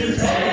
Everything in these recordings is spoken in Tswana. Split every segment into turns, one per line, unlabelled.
Oh.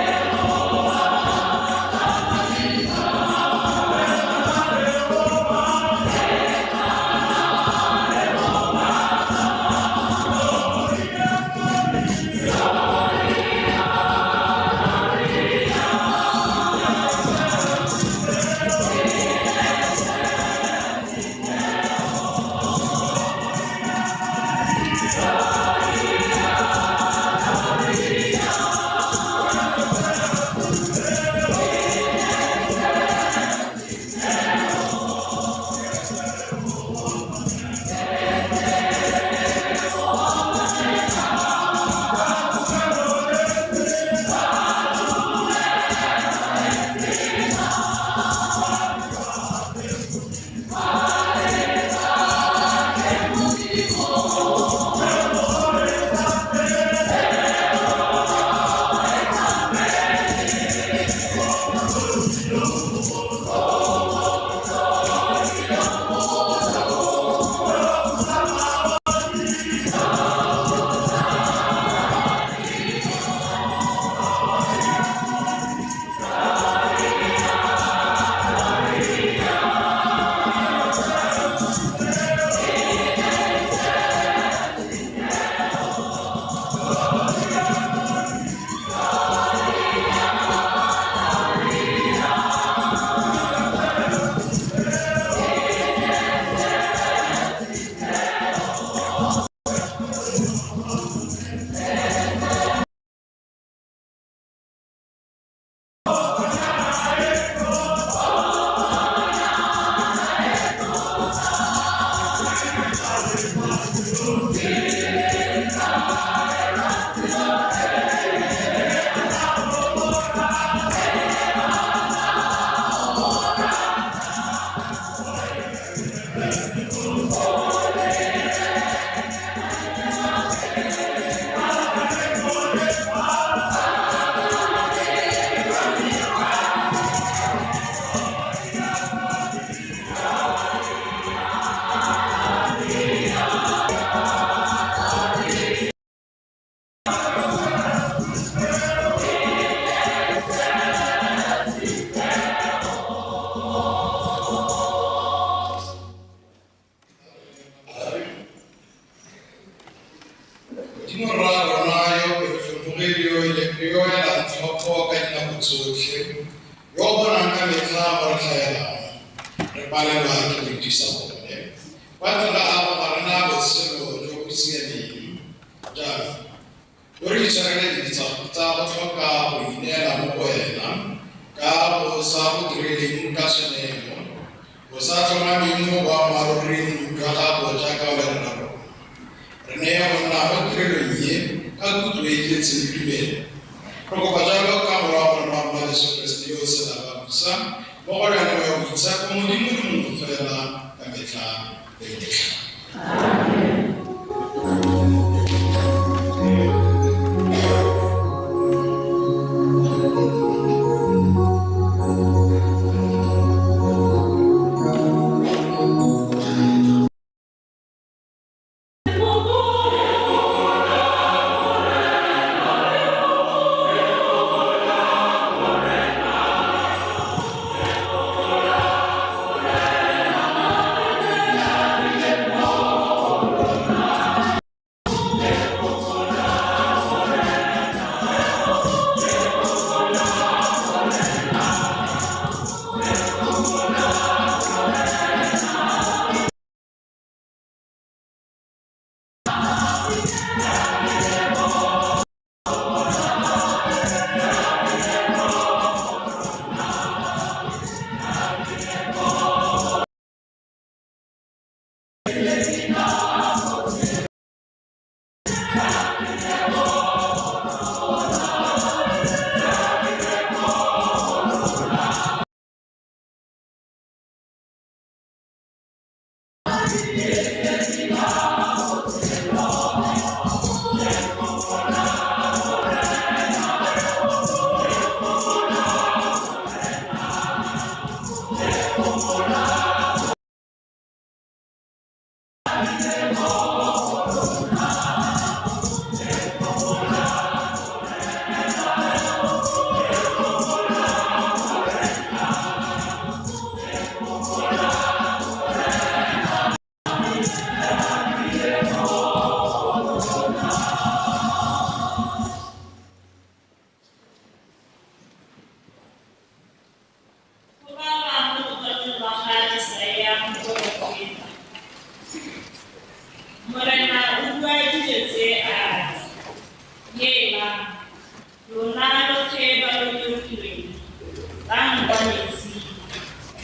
Tlang kwa metsing.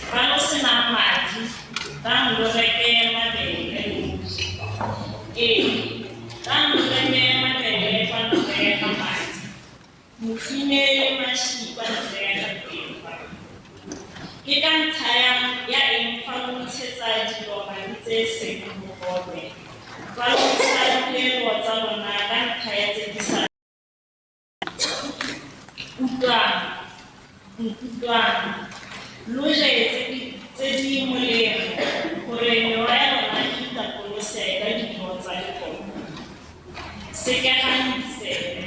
Fa lo se nang madi, tlang lo reke mabele lo je. Ee, tlang lo reke mabele kwa ntle ga madi, mofine le maši kwa ntle ga tefo. Ke ka ntlha ya eng fa lo ntshetsa dilo madi tse e seng bogobe, fa lo ntsha dipoelo tsa lona ka ntlha ya tse di sa utlwang, nkutlwang, lo je tse di molemo, gore mewa ya lona e itapolose ka dijo tsa legodimo. Sekegang ditsebe,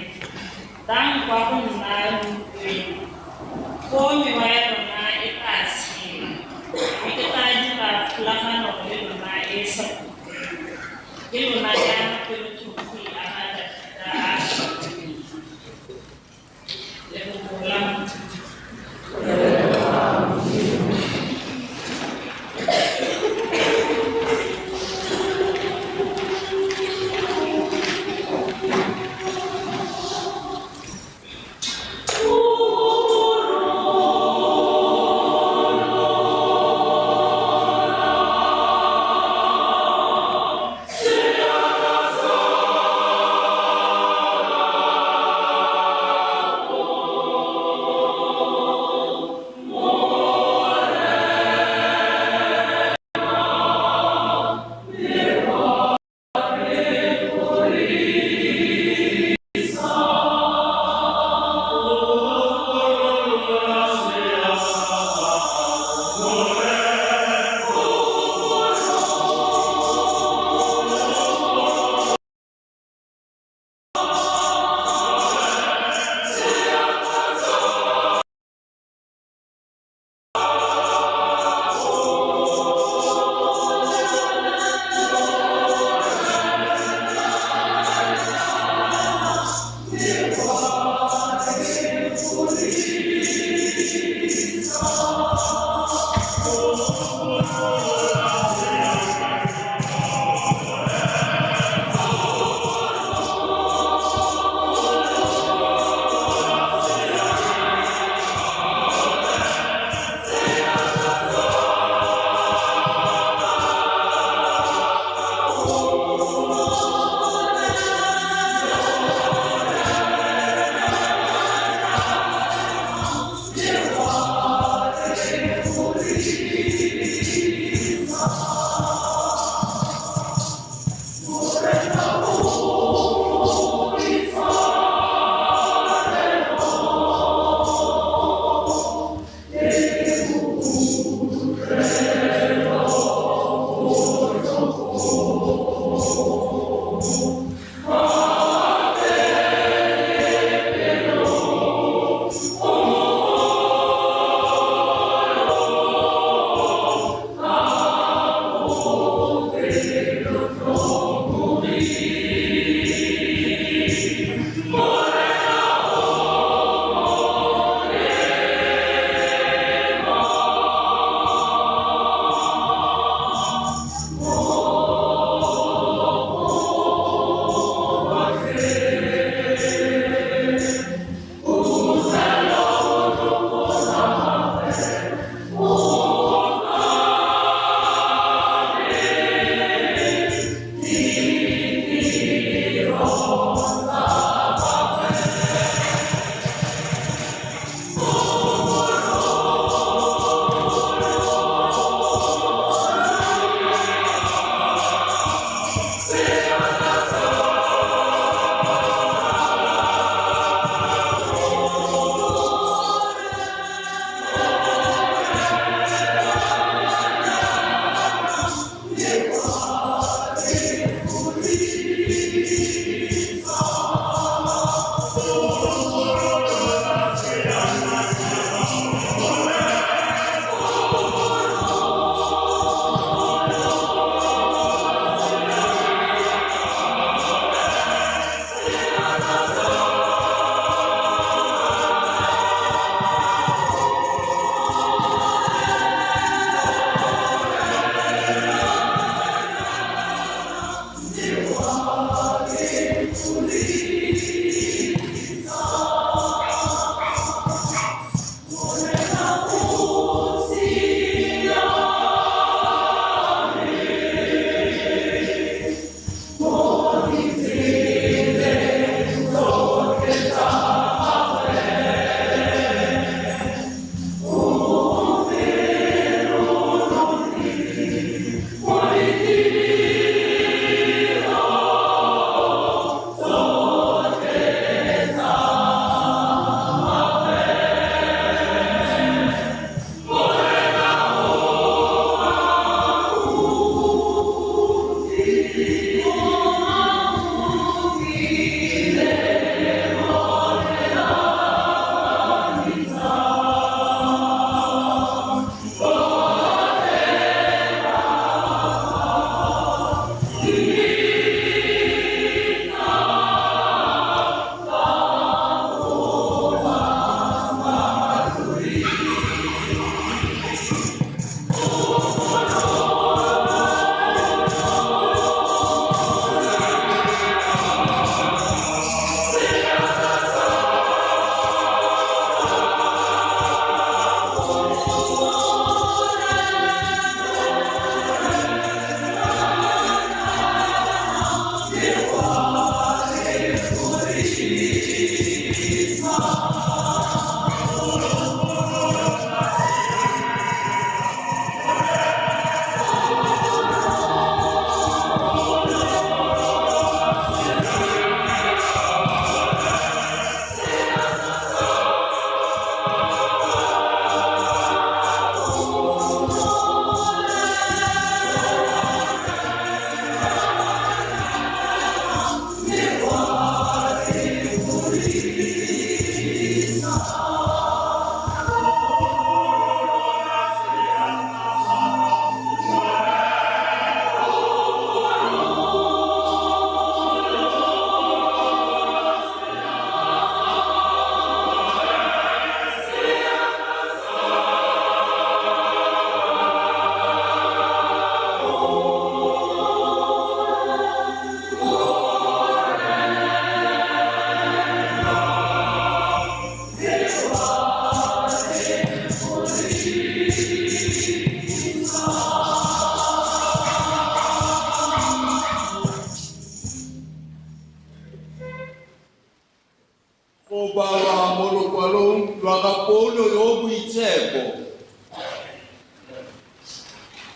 tlang kwa go nna lo utlweng, foo mewa ya lona e tla tshela, mme ke tla dira kgolagano le lona e e sa khutleng, ke lona ya mapelotlhomogi a ga Dafita a a tlhomilweng. Lefoko la Modimo.
Thank Go balwa mo lokwalong lwa ga Paulo yo o boitshepo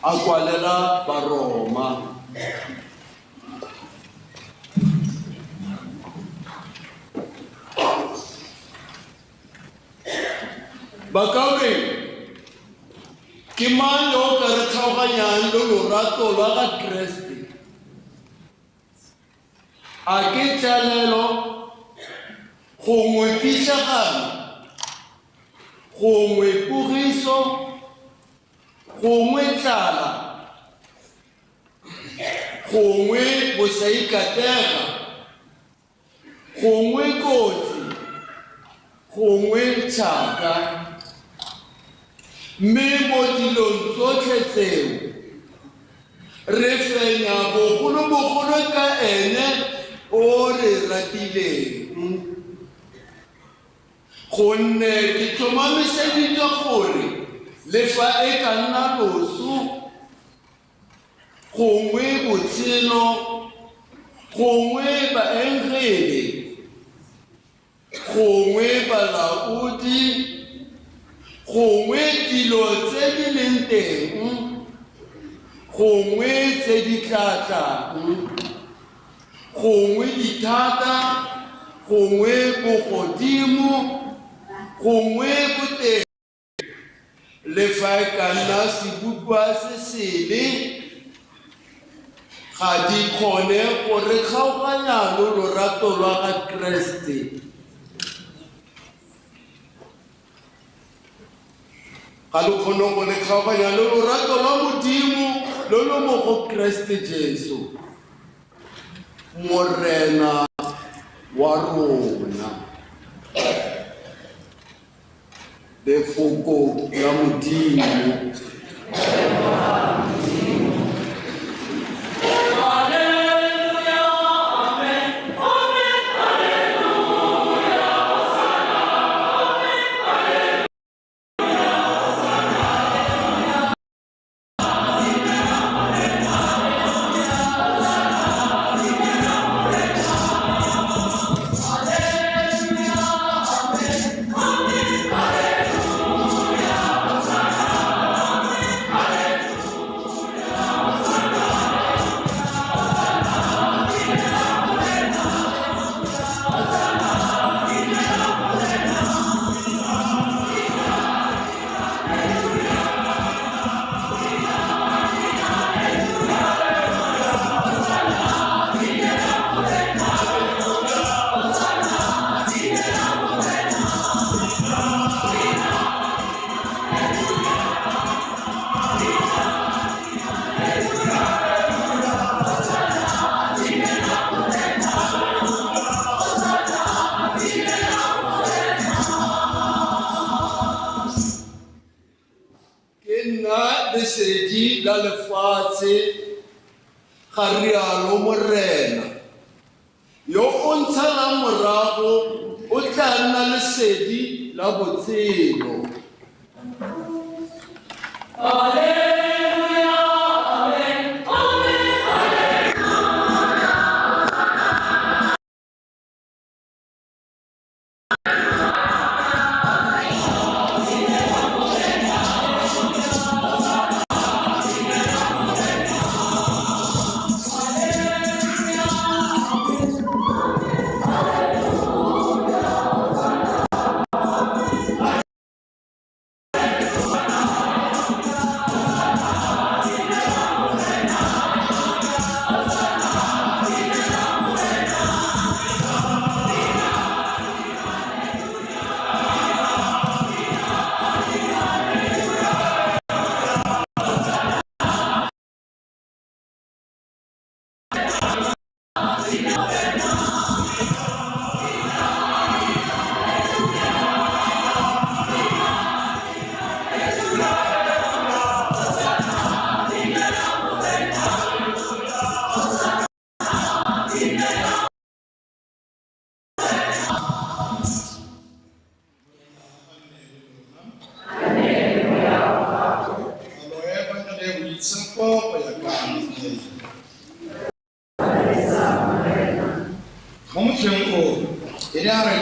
a kwalela Baroma. Bakaulengwe, ke mang yo o ka re kgaoganyang le lorato lwa ga Keresete? A ke tlalelo, gongwe pitlagano, gongwe pogiso, gongwe tlala, gongwe bosaikatega, gongwe kotsi, gongwe tšhaka. Mme mo dilong tsotlhe tseo re fenya bogolobogolo ka ene o re ratileng. Gonne ke tlhomamiseditswe gore le fa e ka nna loso, gongwe botshelo, gongwe baengele, gongwe balaodi, gongwe dilo tse di leng teng, gongwe tse di tla tlang, gongwe dithata, gongwe bogodimo, gongwe boteng, le fa e ka nna sebopiwa se sele, ga di kgone go re kgaoganya le lorato lwa ga Keresete. Ga lo kgone go le kgaoganya le lorato lwa Modimo lo lo mo go Keresete Jesu, Morena wa rona. Lefoko la Modimo. Lesedi la lefatshe, ga rialo Morena. Yo o ntshalang morago o tla nna lesedi la botshelo.
Alleluia, amen, amen, alleluia.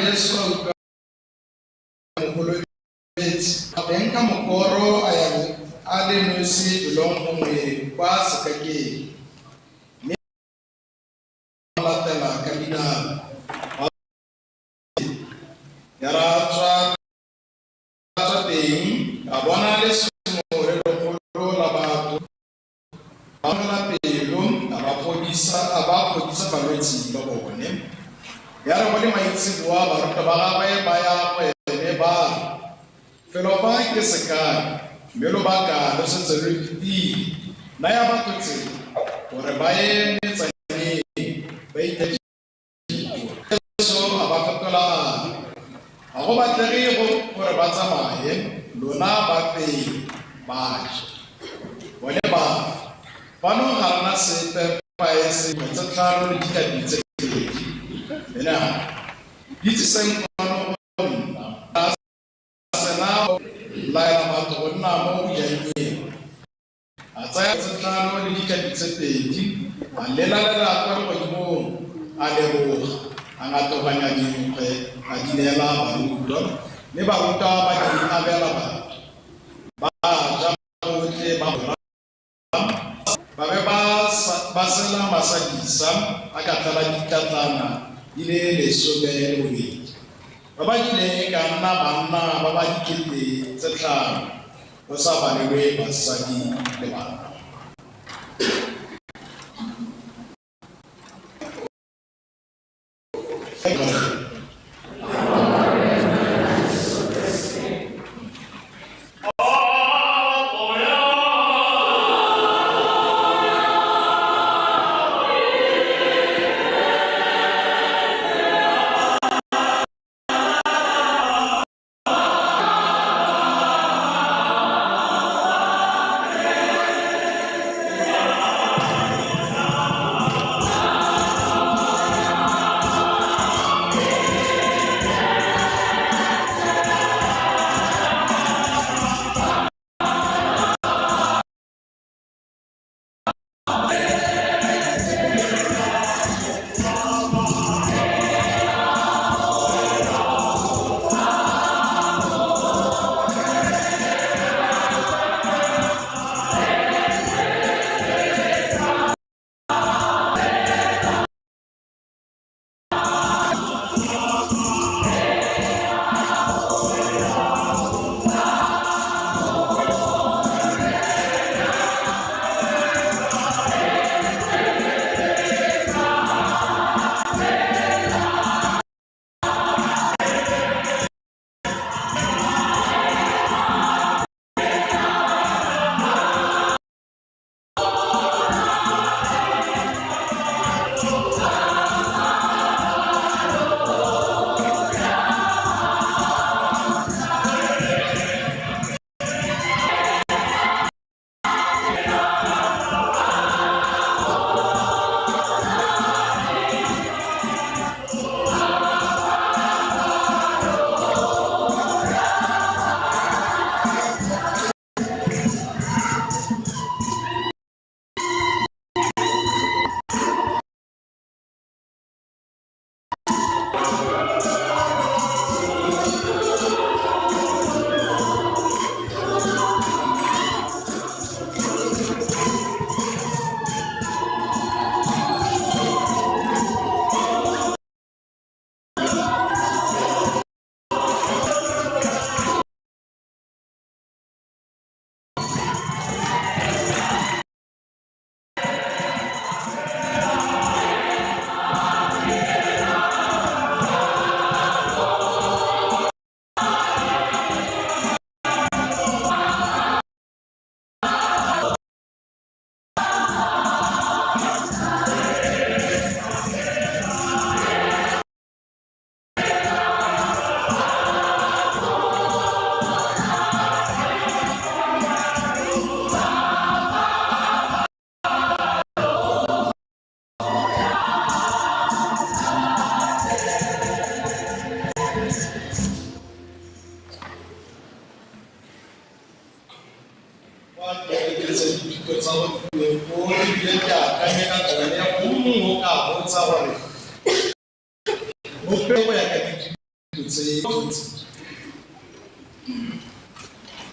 Jesu a utlwa mokolobetsi, a benka mokoro a ya a le nosi felong gongwe kwa sekakeng, mme ba latela ka dinao. Ya re a tswa teng, a bona lesomo le legolo la batho, ba ngomola pelo, a ba fodisa balwetse ba bone. Ya re go le maitseboa, barutwa ba gagwe ba ya go ene ba re, felo fa ke sekaka, mme lobaka lo setse lo fetile, naya batho tsela gore ba ye metsaneng ba ithekele dijo. Jesu a ba fetola a re, ga go batlege gore ba tsamaye, lona ba feng ba je. Bone ba re, fano ga re na sepe fa e se dinkgwe tse 5 le ditlhapi tse 2. Ene a re, di tsiseng kwano go nna. A sena go laela batho go nna mo bojannyeng, a tsaya tse 5 le ditlhapi tse 2, a lelalela kwa legodimong, a leboga, a ngatoganya dinkgwe, a di neela barutwa, mme barutwa ba di abela batho. Ba ja botlhe ba kgora, ba be ba sela masadisa a ka tlala ditlatlana di le 12. Ba ba jileng ka nna banna ba ba 5 000, go sa balelwe basadi le bana.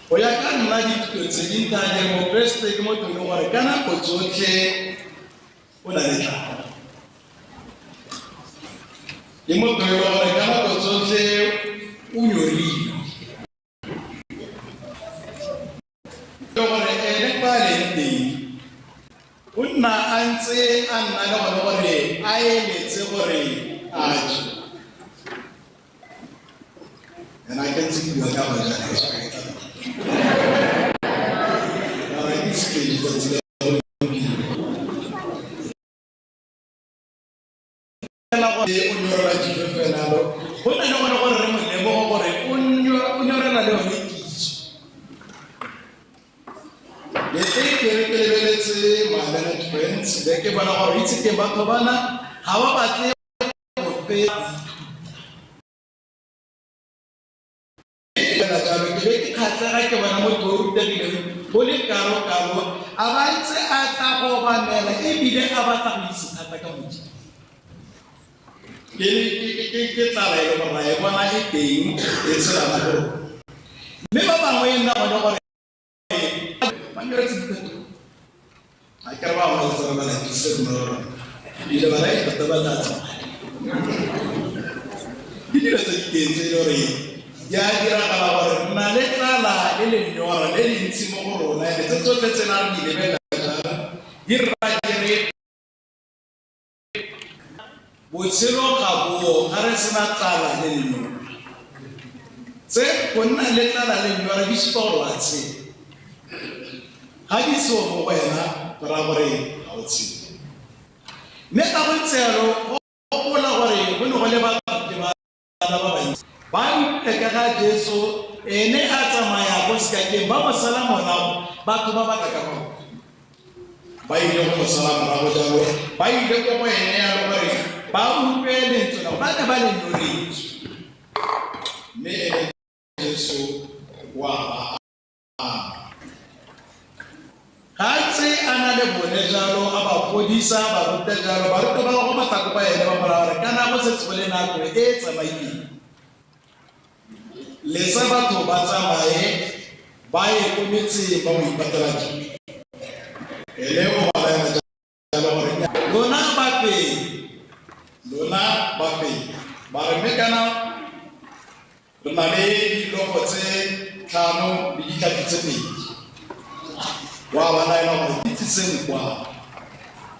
Go ya ka nna dithuto tse di ntaya mokeresete ke motho e leng gore ka nako tsotlhe o na le tlala. Ke motho e leng gore ka nako tsotlhe o nyorilwe. Ke gore ene kwa a leng teng o nna a ntse a nna le gone gore a eletse gore a je. Ena ke ntse ke bua ka go ja ka tshwara ke tla. Mara ke se ke letsatsi la gompieno. Fela gore o nyorela dijo fela lo. Go na le gone gore re mo lemoge gore o nyorela le yone kitso. Lete ke re ke lebeletse my learned friends, be ke bona gore itse ke batho bana ga ba batle go fetsa. Fela jalo ke be ke kgatlhega ke bona motho o rutegileng go le kalo-kalo a ba ntse a tla go obamela ebile a batla go itse thata ka Modimo. Ke tsala e le gore ra e bona e teng e tshela mo go rona. Mme ba bangwe e nna gone gore ba nyoretse diphetogo. A ke re ba bangwe tsena ba lapise rona ba bangwe. Ebile ba raya tota ba tla tsamaya. Ke dilo tse di teng tse e le gore di a diragala gore re na le tlala le lenyora le le ntsi mo go rona, ene tse tsotlhe tse na re di lebelela jalo di rra di re botshelo ga boo ga re sena tlala le lenyora. Tse go nna le tlala le lenyora di supa gore wa tshela. Ga di seo mo go wena go raya gore ga o tshele. Mme ka go ntse jalo gopola gore go ne go le batho ke bana ba bantsi ba utlwile ka ga Jesu ene a tsamaya ko sekakeng ba mo sala morago, batho ba batla ka maoto. Ba ile go mo sala morago jalo, ba ile ko go ene yalo gore ba utlwe lentswe la ba ne ba le nyoretswe. Mme ene Jesu wa ba ama. Ga ntse a na le bone jalo a ba fodisa, ba ruta jalo, barutwa ba gagwe ba tla kopa ene ba mo raya gore kana go setse go le nako e e tsamaileng. Lesa batho ba tsamaye ba ye ko metseng ba go ipatela dijo. Ene o ba laela jalo gore lona ba feng, lona ba feng. Ba re mme kana re na le dilofo tse 5 le ditlhapi tse 2. Wa ba laela gore di tliseng kwa.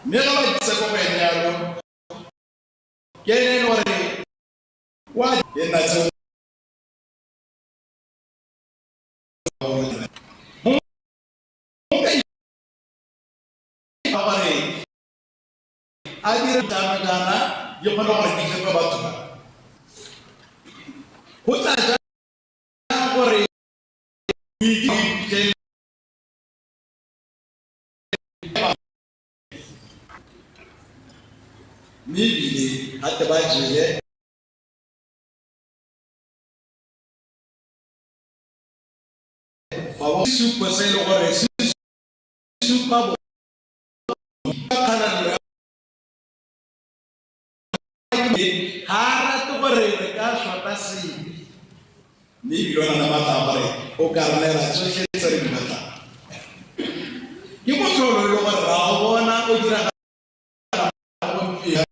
Mme ga ba di tlisa ko go ene jalo, ke ene e le gore wa e nna tseo gore a dire jaana jaana di kgone gore di fepe batho ba. Go tla jang gore mme ebile gape ba jele ba bo sesupo se e le gore se supa bo kgalalelo ga a rate gore re ka shota sepe, mme ebile o na le maatla a gore o ka re neela tsotlhe tse re di batlang. Ke motlholo e le gore ra o bona o diragala gompieno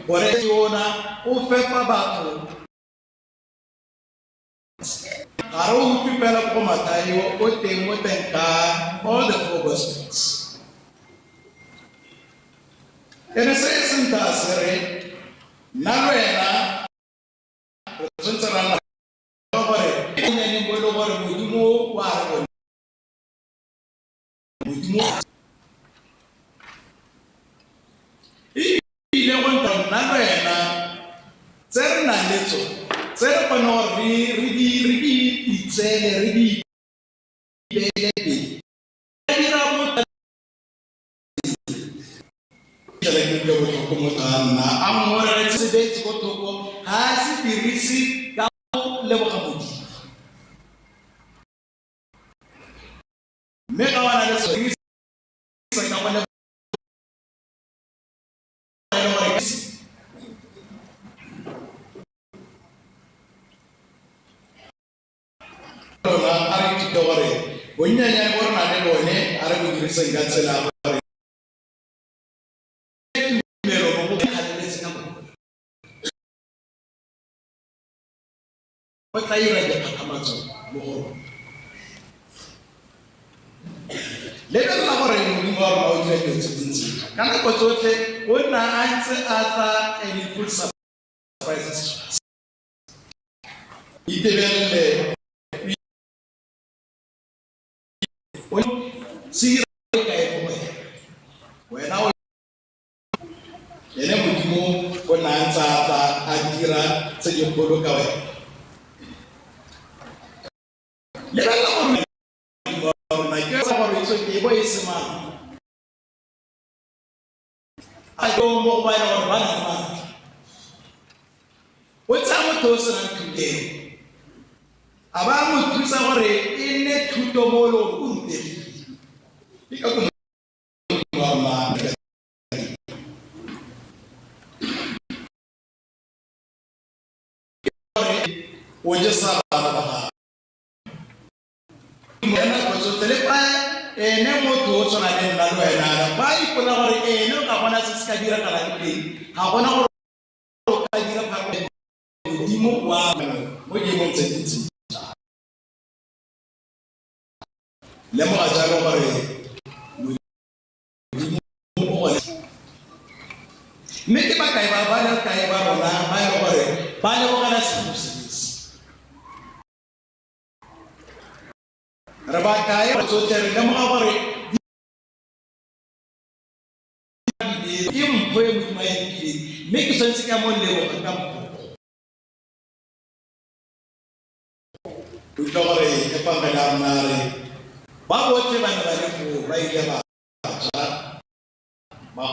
gore yona o fepa batho. Ga re utlwe fela ko go Mathaio, o teng mo teng ga all the four gospels. Ene se se nta se re nna le wena re tshwanetse ra nna gore nyaneng bo e le gore Modimo wa re bone. Modimo ebile go nta nna le wena tse re nang le tsone tse re kgone gore re di itseele re di ipeele pele dira mo ke utlwe botlhoko motho a nna a ngoretse sebetse ko thoko ga a se dirise ka go leboga Modimo. Mme ga ba na le sone ka go leboga Bonnyanyane bo re nang le bone a re bo diriseng ka tsela ya gore tumelo mo go kgaleletse ka bone. Go tla ira dikgakgamatso mo go rona. Lebelela gore Modimo wa rona o dira dilo tse dintsi. Ka nako tsotlhe o nna a ntse a tla and he puts surprises to us. Itebelele o se dira kae go wena. Wena o ene Modimo o nna a ntse a tla a dira tse dikgolo ka wena. Lebelela gore Modimo wa rona ke gore itse ke bo e se mang. A yo mo go ba e leng gore ba na le maatla. O tsaya motho o senang thutego. A ba mo thusa gore e nne thuto mo e leng gore o rutegile. Ke ka go Modimo wa rona gore o jesa bana ba gago. Ena tsotlhe le fa ene motho o tshwana le nna le wena fa a ipona gore ene o ka bona se se ka diragalang teng, ga gona gore o ka dira pharologano. Modimo wa mo diemong tse di ntseng jalo. Lemoga jalo gore Modimo o gone. Mme ke bakae ba ba le kae ba rona ba e leng gore ba lebogela selo se? Re ba kae tsotlhe re lemoga gore ke mpho e Modimo a e mphileng, mme ke tshwanetse ka mo leboga ka mpho. Utlwa gore efangele ya rona re ba botlhe ba ne ba le foo ba ile ba ja ba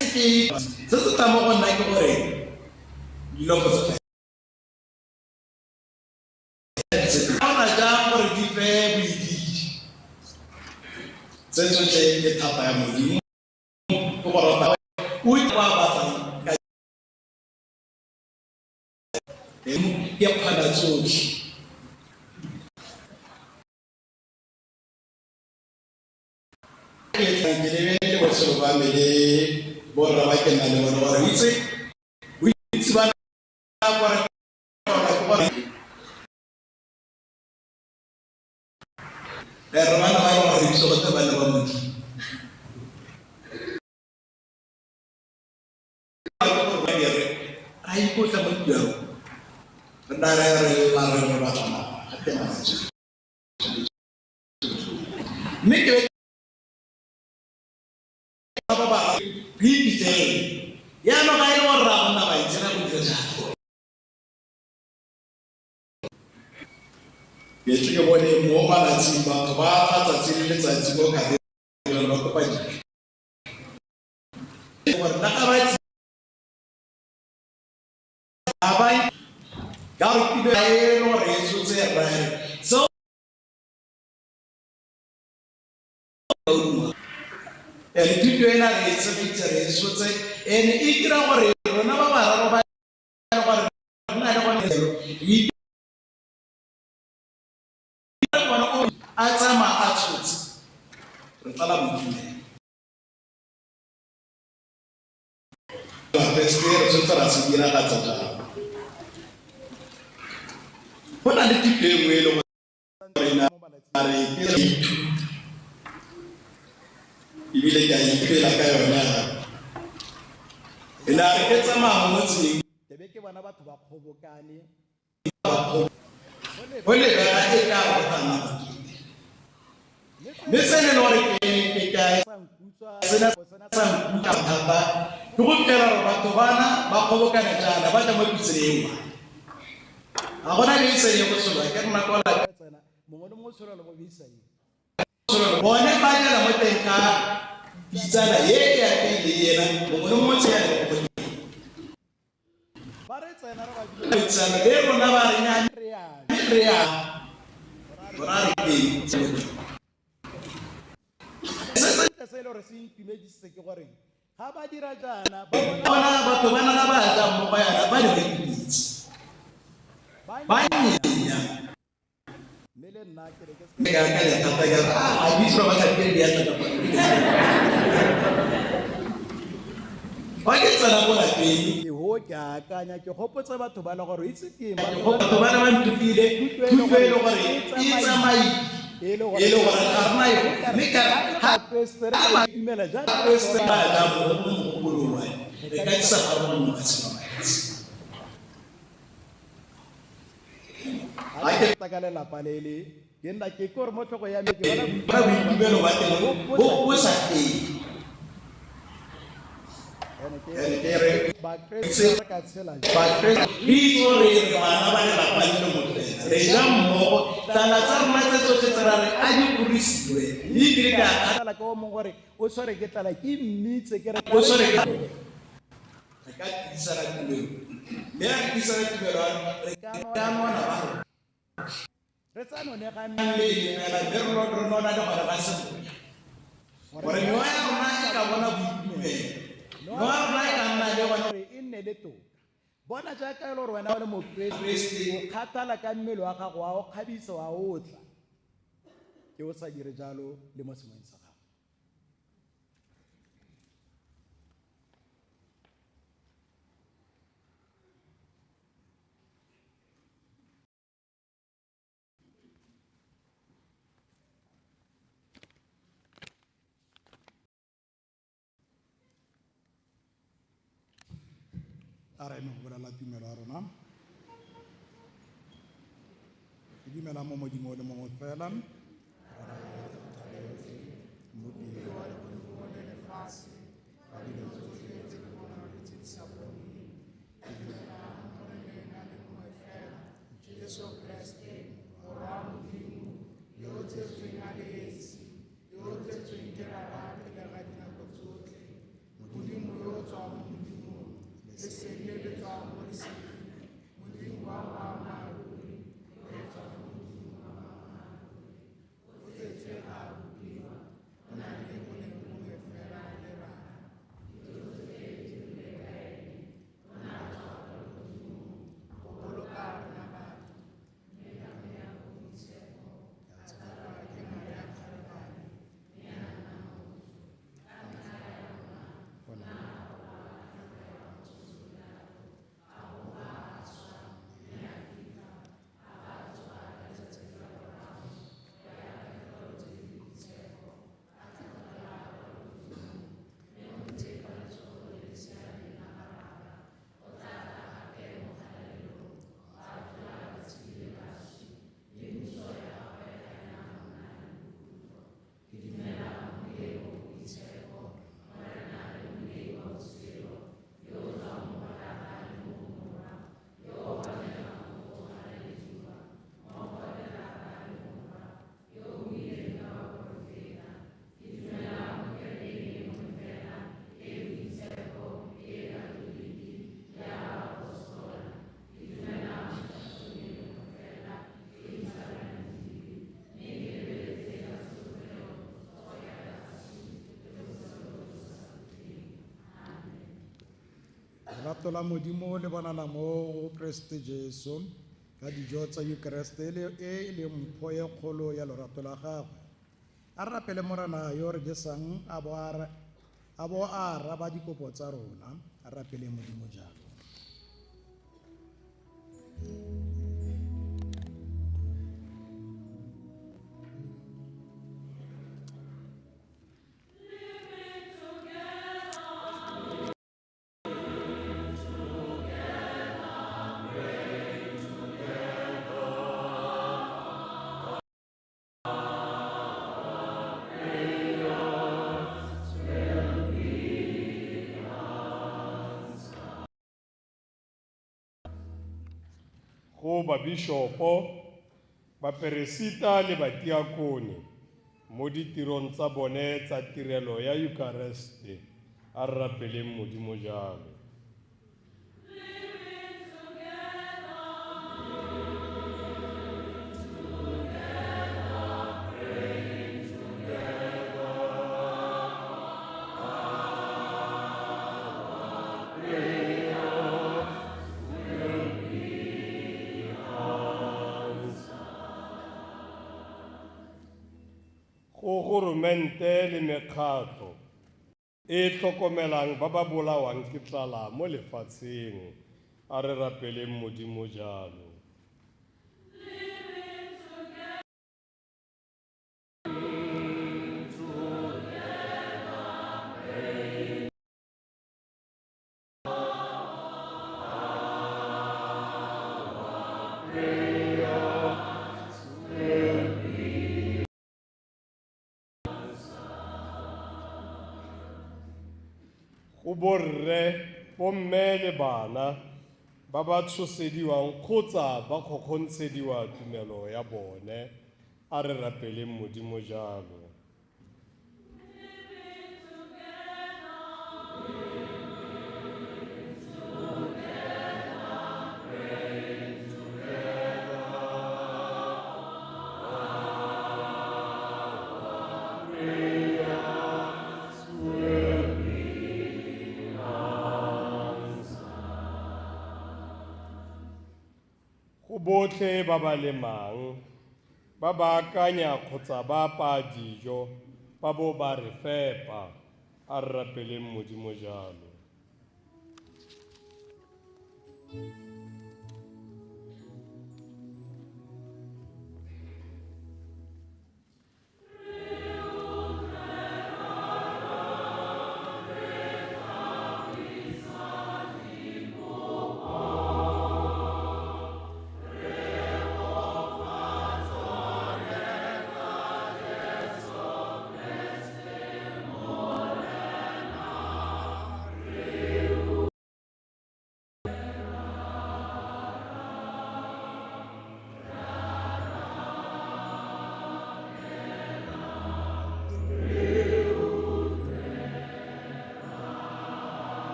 se se tla mo go nna ke gore dilofo tse kgona jang gore di fe boididi tse tsotlhe ke thata ya Modimo ke go rata o itse ba batlang ka ke kgona tsotlhe. Ke lebelele botshelo ba me le borra ba ke nna le bone gore itse boitse ba gore gore re bana ba e leng gore re bitse gote bana ba Modimo. Ra ikotla mo ntlo ya rona, re nna re re lla re re batla nama gape nama mme ke ba ba re ipitsele jaanong ga e le gore ra go nna bantsi ra go dira jalo. Ke tle ke bone mo malatsing batho ba tla tsatsi le letsatsi mo katereng ba kopa dijo. Gore nna ga ba ba ka gore pilo e le gore e tshotse rre seo and thuto ena re e tshegeditse re e tshotse and e dira gore rona ba bararo ba gore re na le gone re bona o a tsamaya a tshotse re tlala boitumelo. Bakreste re tshwanetse ra se diragatsa jang? Go na le thuto e nngwe e le gore na re ke re ithuta ebile ke a ipela ka yone gape. E ne a re ke tsamaya mo motseng
Ke be ke bona batho ba kgobokane.
Go lebega e ka go tla nna bokete. Mme se e le gore ke ka sena sa nkutlwa thata ke go fitlhela gore batho bana ba kgobokane jaana ba tla mo pitseng e nngwe. Ga gona bese e go tsholwa ke rona kwa
Tsena mongwe le mongwe o tsholelwa mo beisang.
Bone ba jela mo teng ga pitsana ye e apeile ena mongwe le mongwe tse ya le go
Ba re tsena re ba
pitsana le rona ba re nyane
re ya.
Re ya rona re teng.
Se se e le gore se intumedisitse ke gore ga ba dira jaana ba
bona batho ba nana ba ja mmogo yana ba ne ba itumetse. Ba nyenya.
Mme le nna ke re ke se
Ke akanya thata ke re, "Ah, ga ke itse ba tlhapile diatla kapa eng." Fa ke tsena ko lapeng,
ke ho ke akanya ke gopotse batho ba le gore o itse ke eng ba
batho ba ne ba nthutile thuto e le gore e tsamaile,
e le
e le gore ga rena yone. Mme ka re, ha
Bakreste re ka itumela jaaka
Bakreste ba tla mo mogopolong wa me, re ka tlisa pharologano mo matshelong a rona.
Ha ke tla ka lelapa le le, ke nna ke kore mo tlhogo ya me ke bona
Bona boitumelo ba teng bo sa fele.
Ene ke
Ene ke re,
Bakreste re ka tshela jang?
Bakreste re itse gore re bana ba lelapa le le mongwe fela. Re ja mmogo, tsala tsa rona tse tsotlhe tse ra re a di korisiwe. Mme ebile ke a
Tlala ka o mongwe gore o tshwere ke tlala, ke mmitse ke re
O tshwere ke Re ka tiisana tumelo. Mme ha re tiisana tumelo, re ka nona ba rona.
Re tsa none ga
Mmele fela, mme re nona le gone ga semoya. Gore mewa ya rona e ka bona boitumelo. Mewa ya rona e ka nna le gone
gore e nne le toka. Bona jaaka e le gore wena o le mokreste,
Kreste.
o kgathala ka mmele wa gago, wa o kgabisa, wa o otla. Ke o sa dire jalo le mo semoyeng sa gago. A re eme go bolela tumelo ya rona. Ke dumela mo Modimo o le mongwe fela, Mmopi wa legodimo le lefatshe, wa dilo tsotlhe tse di bonwang le tse di sa bonweng. Ke dumela mo Moreneng a le mongwe fela,
Jesu Kreste, Morwa wa Modimo, yo o tsetsweng a le esi, yo o tsetsweng ke Rara pele ga dinako tsotlhe, Modimo yo o tswang mo Modimong, lesedi le le tswang mo leseding, Modimo wa boammaaruri, yo o tswang mo Modimo wa boammaaruri, o tsetswe ga a bopiwa, o na le boleng bongwe fela le Rara. Go boloka rona batho, mme ka Moya o o Boitshepo, a tsalwa ke Maria Kgarebane, mme a nna motho, ka ntlha ya rona, o ne a boga a swa, mme a fitlhwa, a ba a tsoga ka letsatsi la boraro, go ya ka Dikwalo tse di Boitshepo, a tlhatlogela kwa legodimong, mme o ntse kwa letsogong le le siameng la ga Rara, o tla tla gape mo kgalalelong, go atlhola batshedi le baswi, mme puso ya gagwe ga e na go nna le bokhutlo. Ke dumela mo Moyeng o o Boitshepo, Morena le Monei wa botshelo, yo o tswang mo go Rara le mo go Morwa, yo o amogelang go galalediwa, mmogo le Rara le Morwa, yo o buileng ka baporofeta. Ke dumela mo Kerekeng e nngwe fela, e e boitshepo, e e katoliki, ya baapostola. Ke dumela mo tlhatsong e le nngwe fela, e e itshwarelang dibe, mme ke lebeletse ka tsholofelo tsogo ya baswi le botshelo jo bo sa khutleng. Amen.
Lerato la Modimo le bonala mo go Kreste Jesu ka dijo tsa Eucharist e e leng mpho e kgolo ya lorato la gagwe. A re rapele Morena yo re jesang a bo a araba dikopo tsa rona. A re rapele Modimo jalo.
Go babishopo, baperesita le batiakone mo ditirong tsa bone tsa tirelo ya Eucharist, a re rapeleng Modimo jalo. goromente le mekgatlho e e tlhokomelang ba ba bolawang ke tlala mo lefatsheng. A re rapeleng Modimo jalo. Go borre, bomme le bana ba ba tshosediwang kgotsa ba kgokgontshediwa tumelo ya bone. A re rapeleng Modimo jalo. Go botlhe ba ba lemang, ba ba akanya kgotsa ba apaya dijo, ba bo ba re fepa. A re rapeleng Modimo jalo.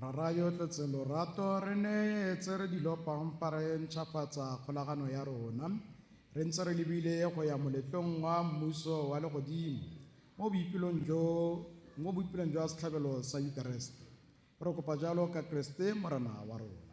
Rara yo tletse lorato, re neye tse re di lopang fa re ntšhafatsa kgolagano ya rona. Re ntse re lebile go ya moletlong wa mmuso wa legodimo mo boipelong jwa setlhabelo sa Eucharist. Re kopa jalo ka Kreste Morena wa rona.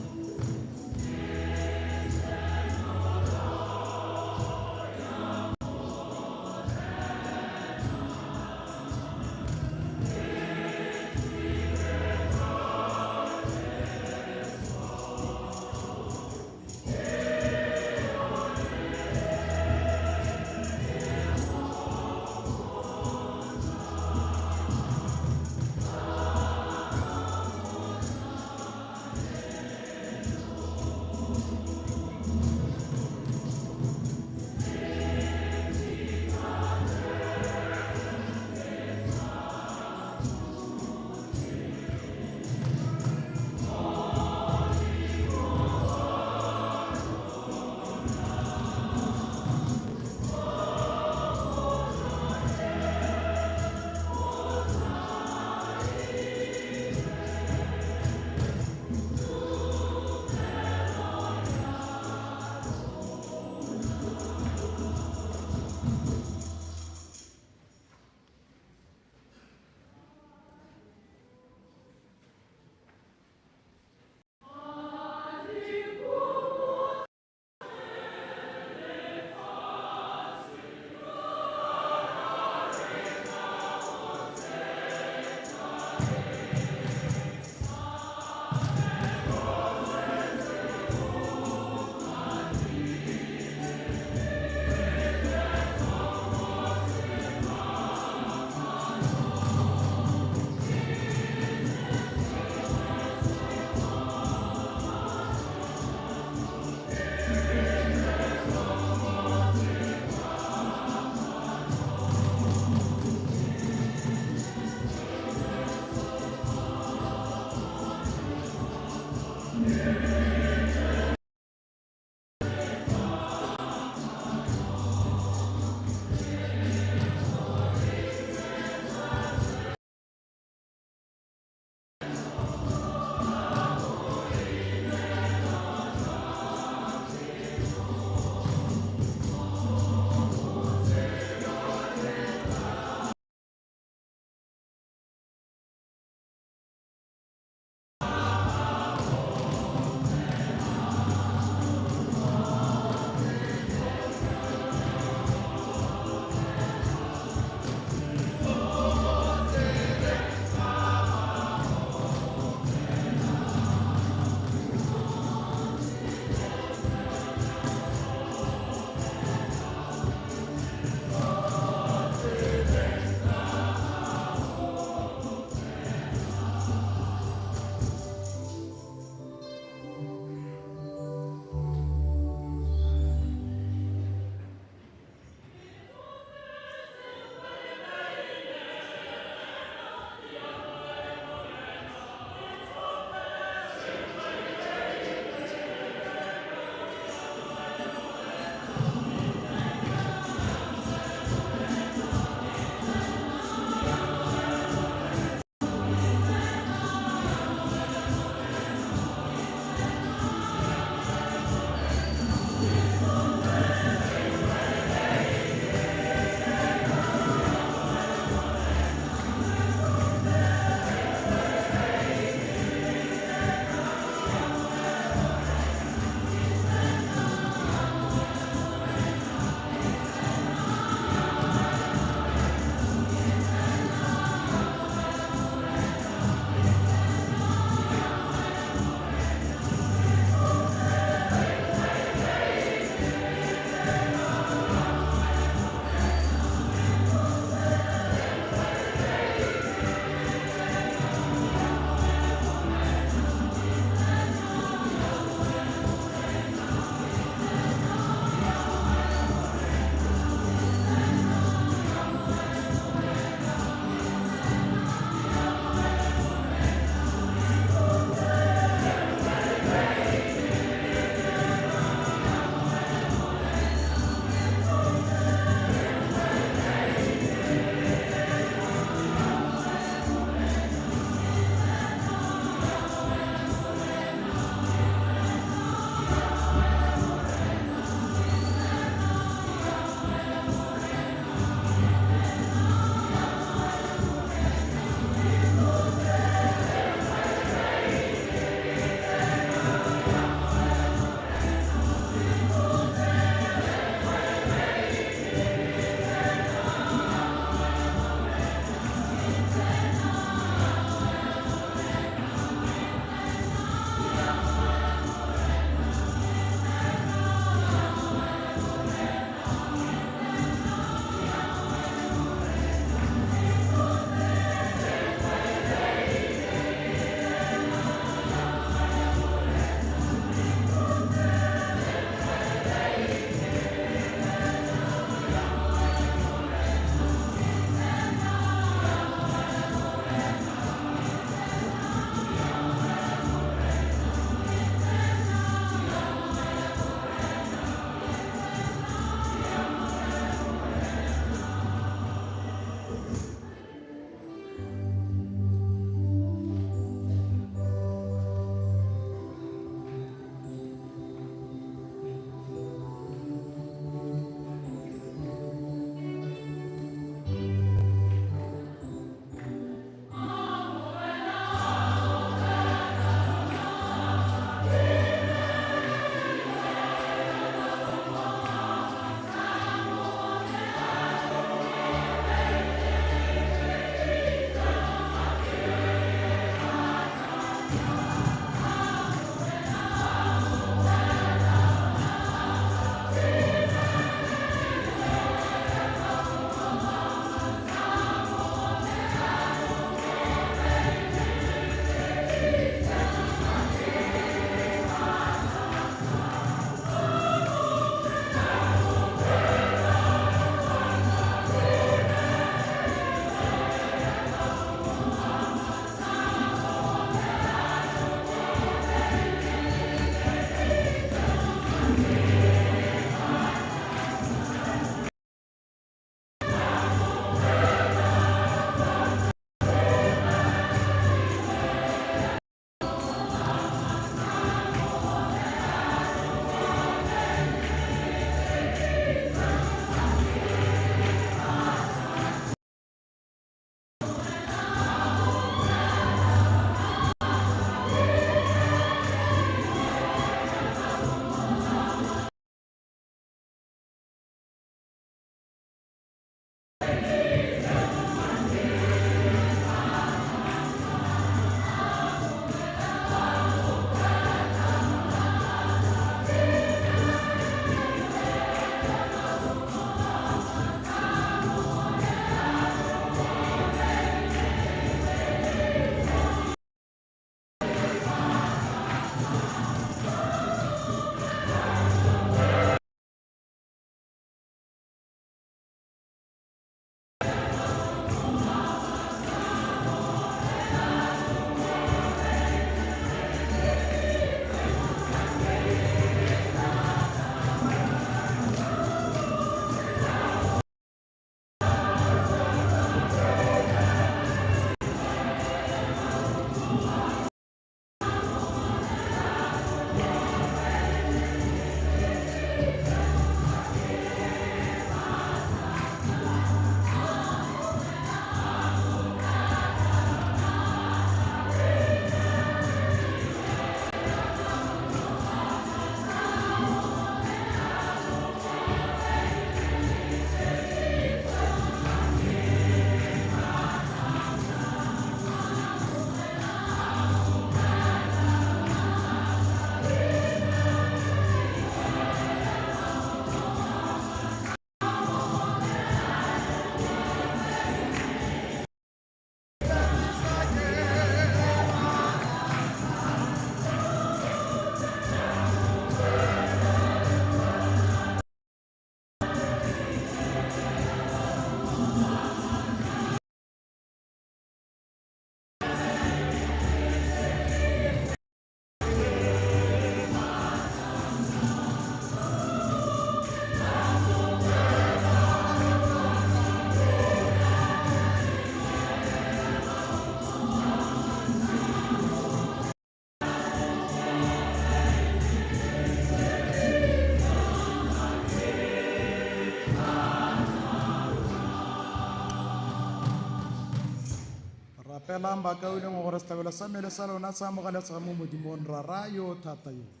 Rapelang bakaulengwe gore setlhabelo sa mmele sa lona se amogelesega mo Modimong Rara yo o thata yotlhe.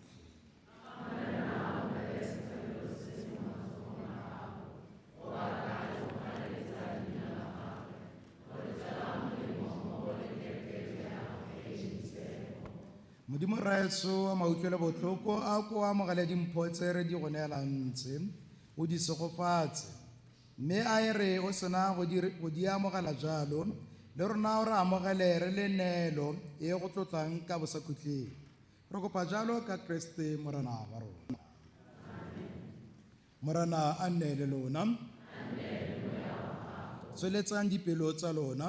Modimo Rraetsho wa mautlwelo botlhoko a ko amogele dimpho tse re di go neelang tse, o di segofatse. Mme a e re o sena go di amogela jalo, le rona o re amogele re le neelo e go tlotlang ka bosakhutleng. Re kopa jalo ka Kreste Morena wa rona. Morena a nne le lona. Tsweletsang dipelo tsa lona.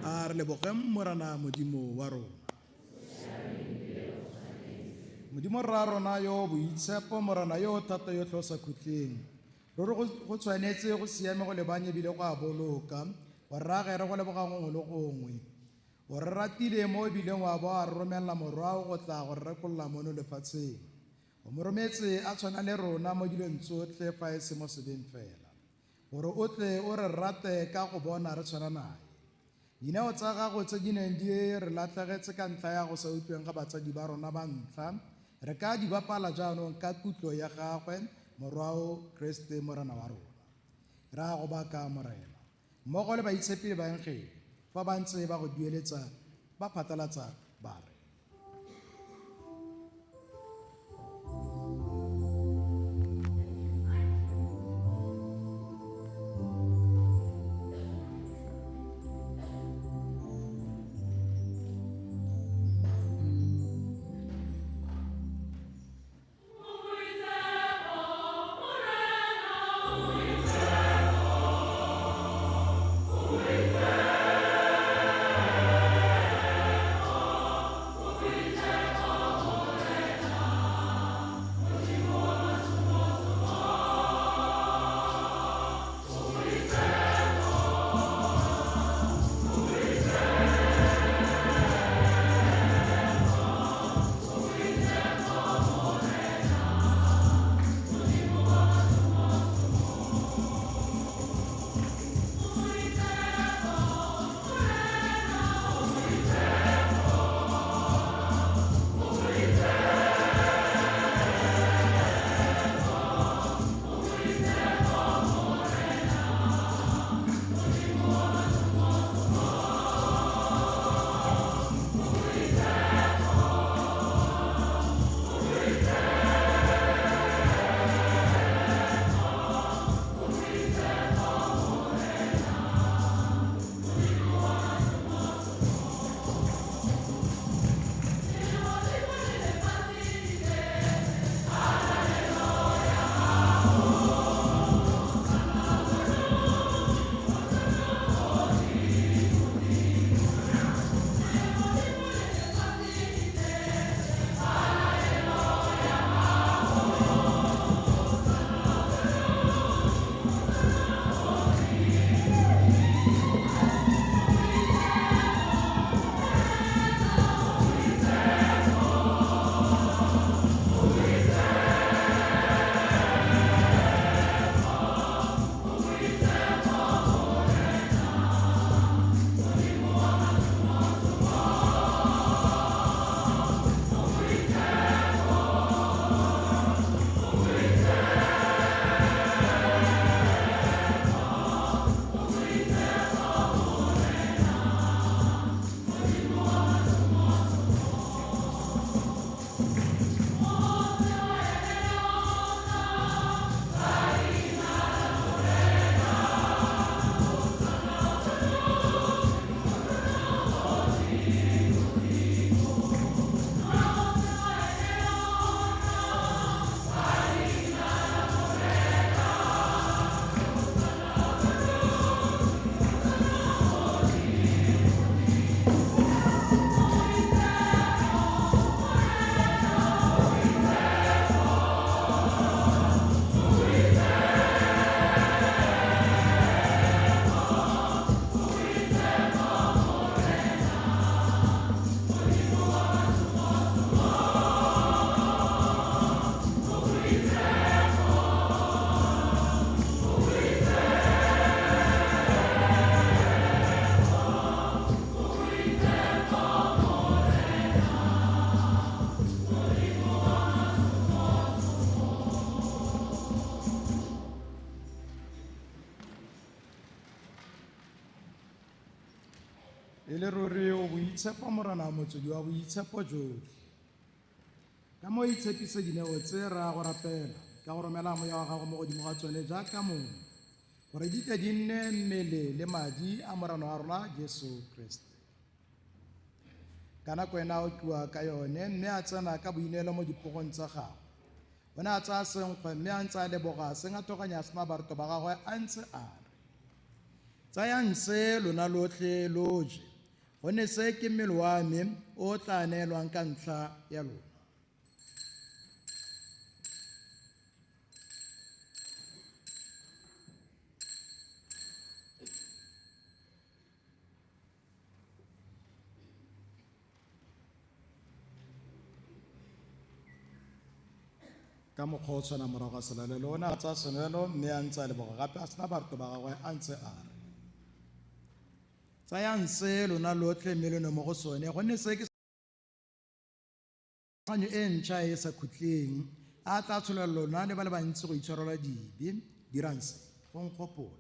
A re lebogeng Morena Modimo wa rona. Modimo rra rona yo boitshepo, Morena yo o thata yotlhe o sa khutleng. Ruri go tshwanetse go siame go lebanye ebile go a boloka, gore rra ge re go leboga gongwe le gongwe. O re ratile mo ebileng wa bo a re romelela morwao go tla go re rekolola mono lefatsheng. O mo rometse a tshwana le rona mo dilong tsotlhe fa e se mo sebeng fela, gore o tle o re rate ka go bona re tshwana nae. Dineo tsa gago tse di neng di re latlhegetse ka ntlha ya go sa utlweng ga batsadi ba rona ba ntlha, re ka di bapala jaanong ka kutlo ya gagwe morwao Kreste Morena wa rona. Re a go baka Morena mmogo le baitshepi le baengele fa ba ntse ba go dueletsa ba phatlalatsa ba re. E le ruri o boitshepo Morena motswedi wa boitshepo jotlhe. Ka mo itshepise dineo tse re a go rapela ka go romela moya wa gago mo godimo ga tsone jaaka mongwe gore di tle di nne mmele le madi a Morena wa rona Jesu Kriste. Ka nako ena a okiwa ka yone mme a tsena ka boineelo mo dipogong tsa gagwe. O ne a tsaya senkgwe mme a ntse a leboga seng a toganya sena barutwa ba gagwe a ntse a re, tsayang se lona lotlhe lo je, gonne se ke mmele wa me o tla neelwang ka ntlha ya lona. Ka mokgwa o tshwana morago ga selalelo o ne a tsaya senwelo mme a ntse a leboga gape a sena barutwa ba gagwe a ntse a re, tsayang se lona lotlhe mme lo nwe mo go sone, gonne se ke kganyo e ntšha e e sa khutleng a tla tsholela lona le ba le bantsi go itshwarelwa dibe. Dirang se go nkgopola.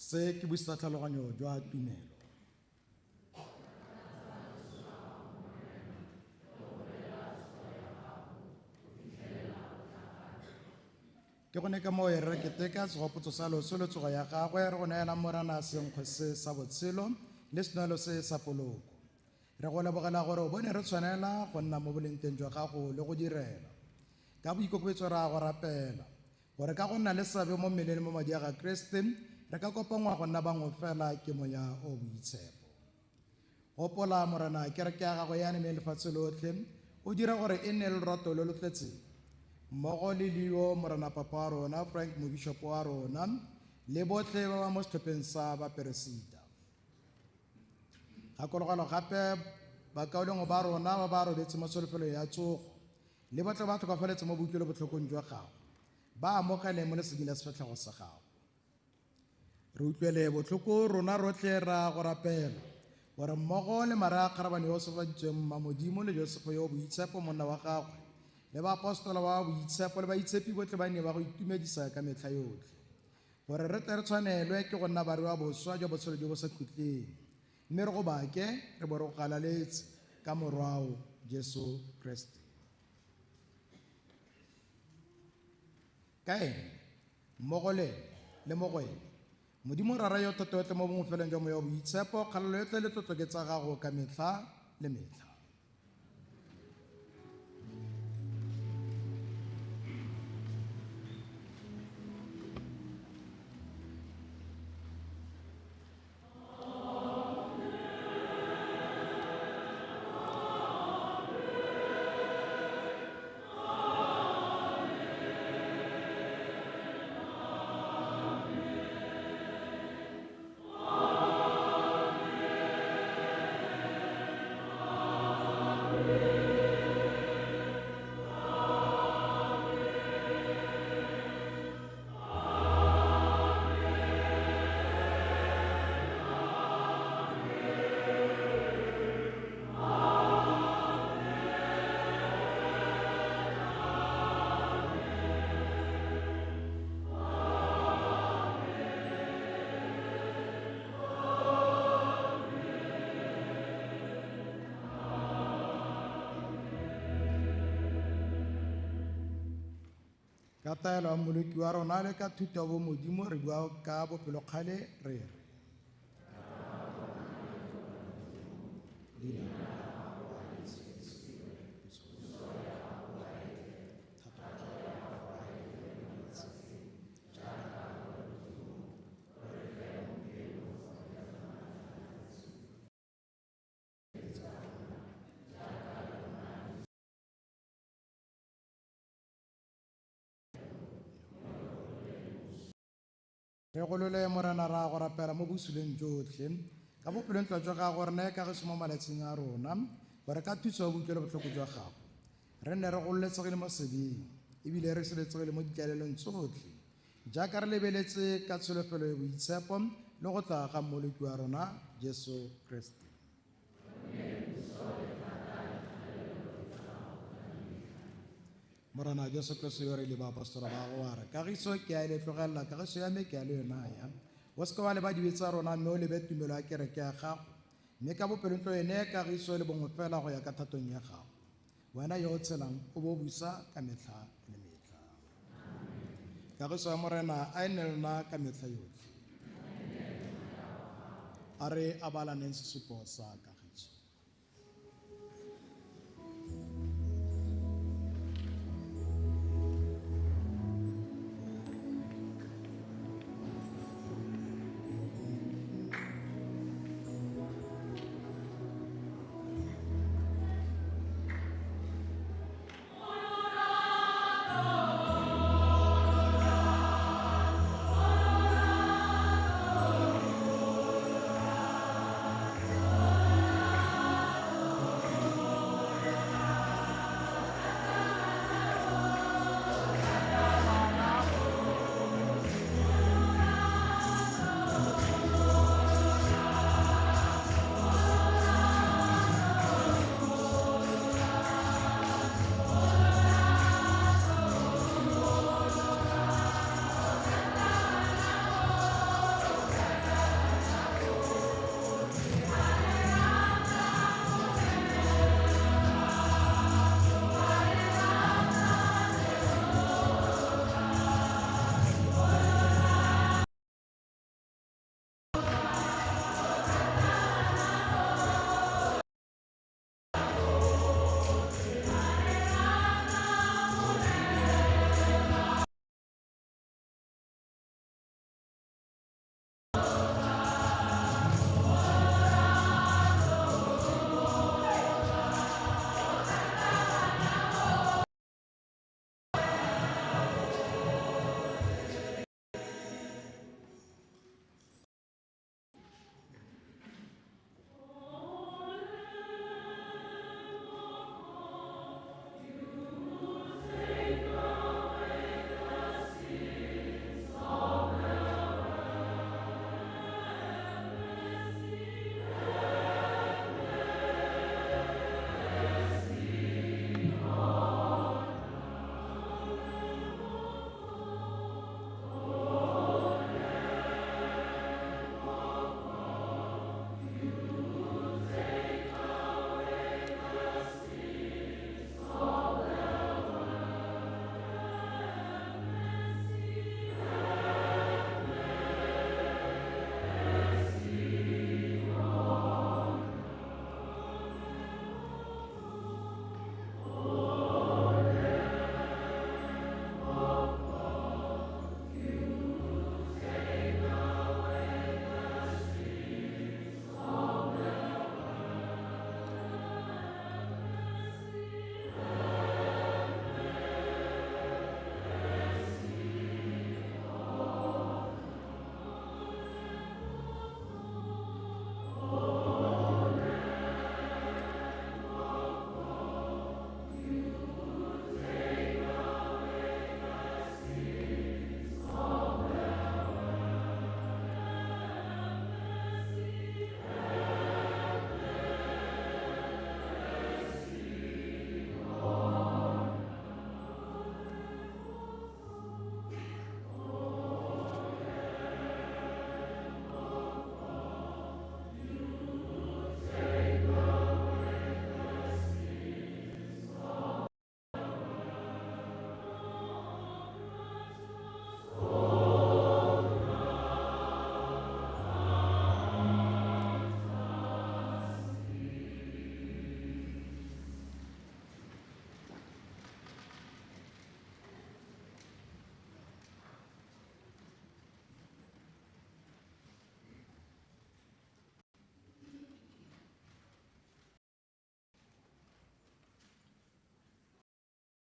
Se ke buisa tlhaloganyo jwa tumelo. Ke gone ka moo e re keteka segopotso sa loso le tsogo ya gagwe, re go neela Morena senkgwe se sa botshelo le senwelo se sa poloko. Re go lebogela gore o bone re tshwanela go nna mo bolengteng jwa gago le go direla. Ka boikokobetso re a go rapela gore ka go nna le seabe mo mmeleng le mo madi a ga Kriste re ka kopangwa go nna bangwe fela ke moya o boitshepo. Gopola Morena kereke ya gago ya neme lefatshe lotlhe, o dire gore e nne le lorato lo lo tletseng mmogo le Leo Morena papa wa rona, Frank mobishopo wa rona, le botlhe ba ba mo setlhopheng sa baperesita. Gakologelwa gape bakaulengwe ba rona ba ba robetse mo tsholofelong ya tsogo le botlhe ba tlhokafaletse mo boutlwelobotlhokong jwa gago, ba amogele mo leseding la sefatlhego sa gago. Re utlwele botlhoko rona rotlhe ra go rapela gore mmogo le Maria Kgarabane yo o sofaditsweng mma Modimo le Josefa yo o boitshepo monna wa gagwe le baapostola ba boitshepo le baitshepi botlhe ba ne ba go itumedisa ka metlha yotlhe, gore re tle re tshwanelwe ke go nna barui boswa jwa botshelo jo bo sa khutleng, mme re go bake re bo re go galaletse ka morwao Jesu Kriste. Ka ene mmogo le ene le mo go ene Modimo Rara yo thata yotlhe mo bongwefeleng jwa moya wa boitshepo, kgalelo yotlhe le tlotlo ke tsa gago ka metlha le metlha. Ka taelo ya Mmoloki wa rona le ka thuto ya bomodimo re bua ka bopelokgale re re, Re golole Morena ra go rapela mo bosuleng jotlhe ka bopelontle jwa gago re neye kagiso mo malatsing a rona, gore ka thuso ya boutlwelobotlhoko jwa gago re nne re gololesegile mo sebeng ebile re sireletsegile mo ditlalelong tsotlhe, jaaka re lebeletse ka tsholofelo ya boitshepo le go tla ga Mmoloki wa rona Jesu Kriste. Morena Jesu Kriste yo re le baapostola ba go a re, kagiso ke a e le tlogelela, kagiso ya me ke a le yona ya. O seke wa leba dibe tsa rona, mme o lebe tumelo ya kereke ya gago, mme ka bopelontlo e neye kagiso le bongwe fela go ya ka thatong ya gago. Wena yo o tshelang o bo busa ka metlha le metlha. Kagiso ya Morena a e nne le lona ka metlha yotlhe. A re abalaneng sesupo sa kagiso.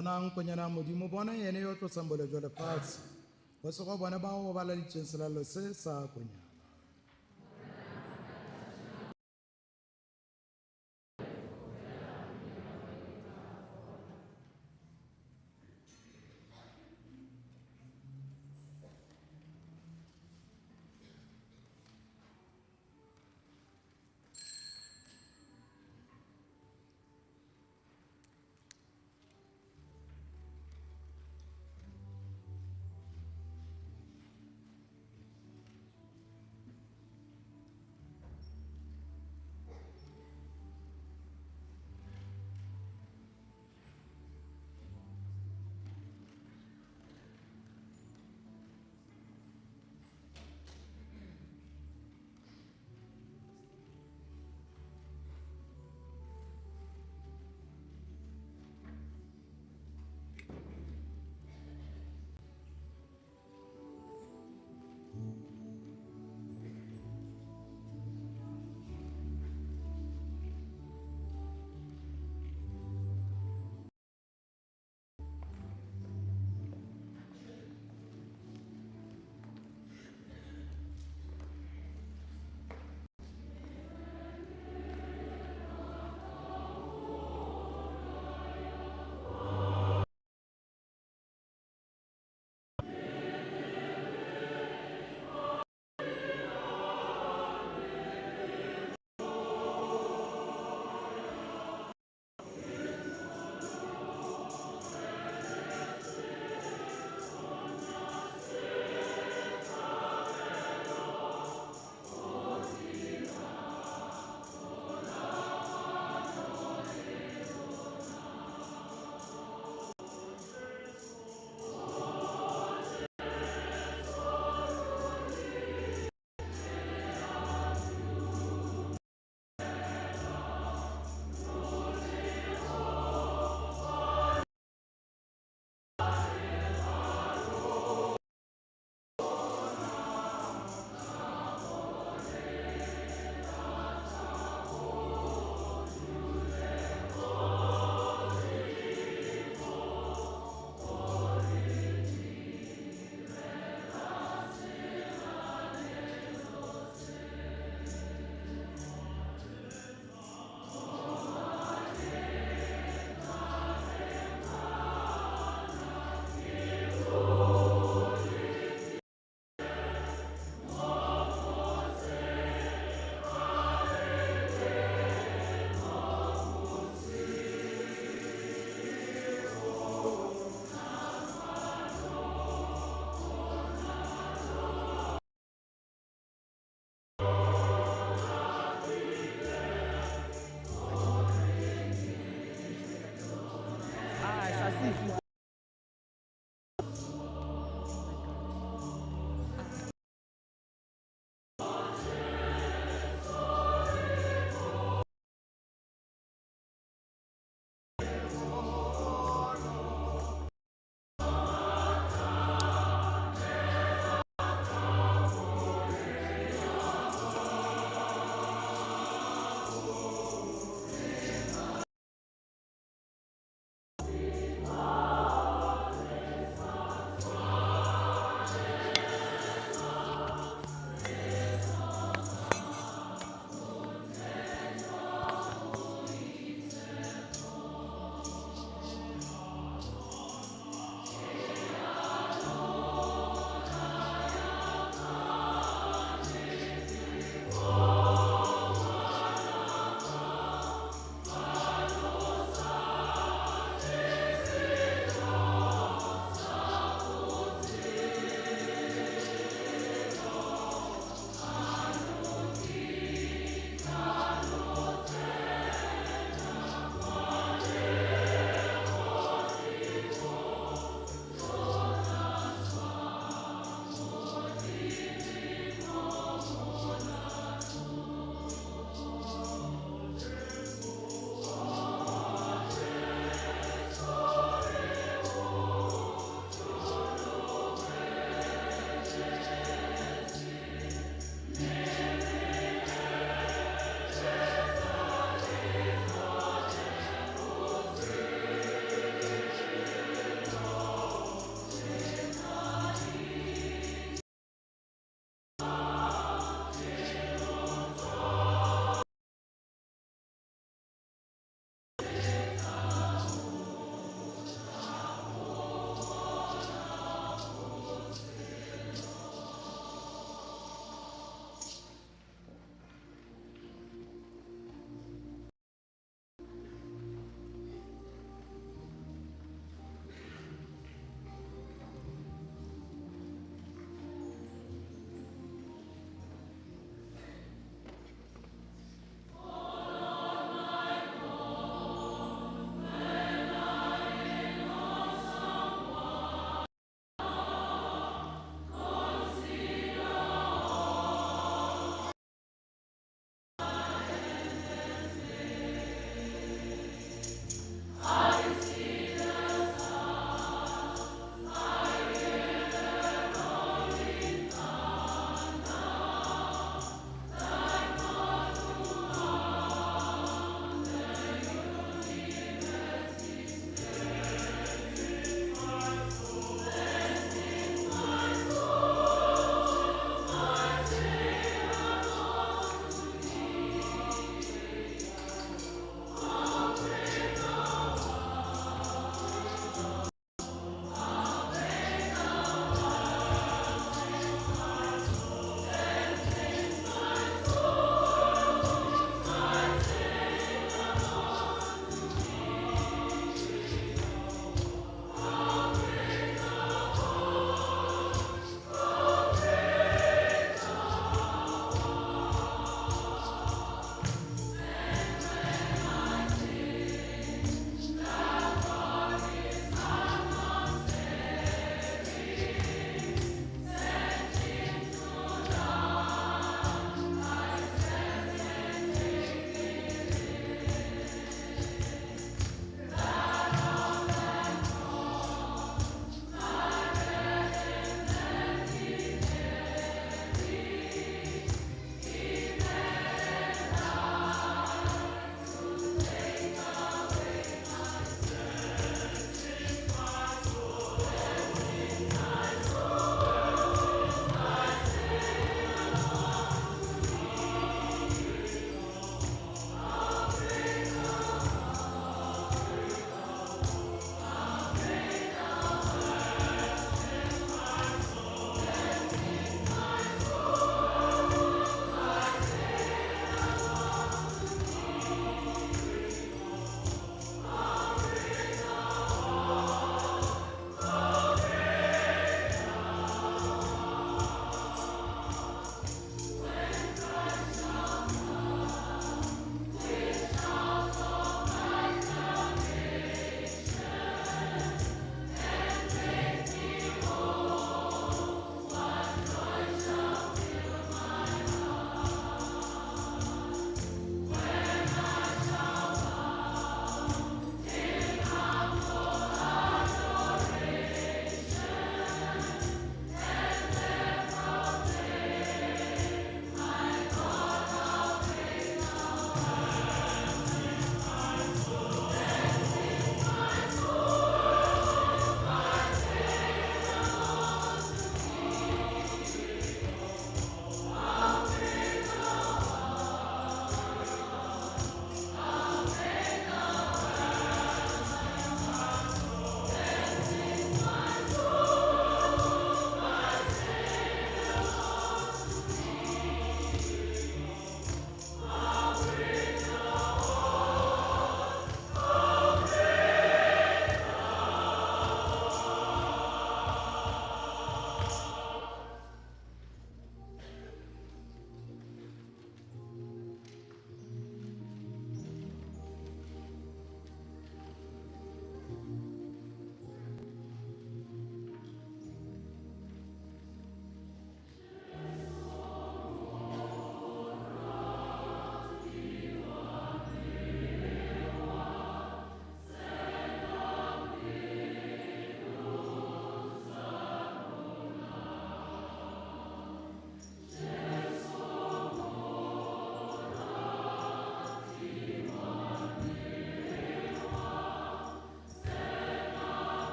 Bonang konyana Modimo, bona ene yo tlosang boleo jwa lefatshe. Go sego bone bao ba laleditsweng selalelo se sa konyana.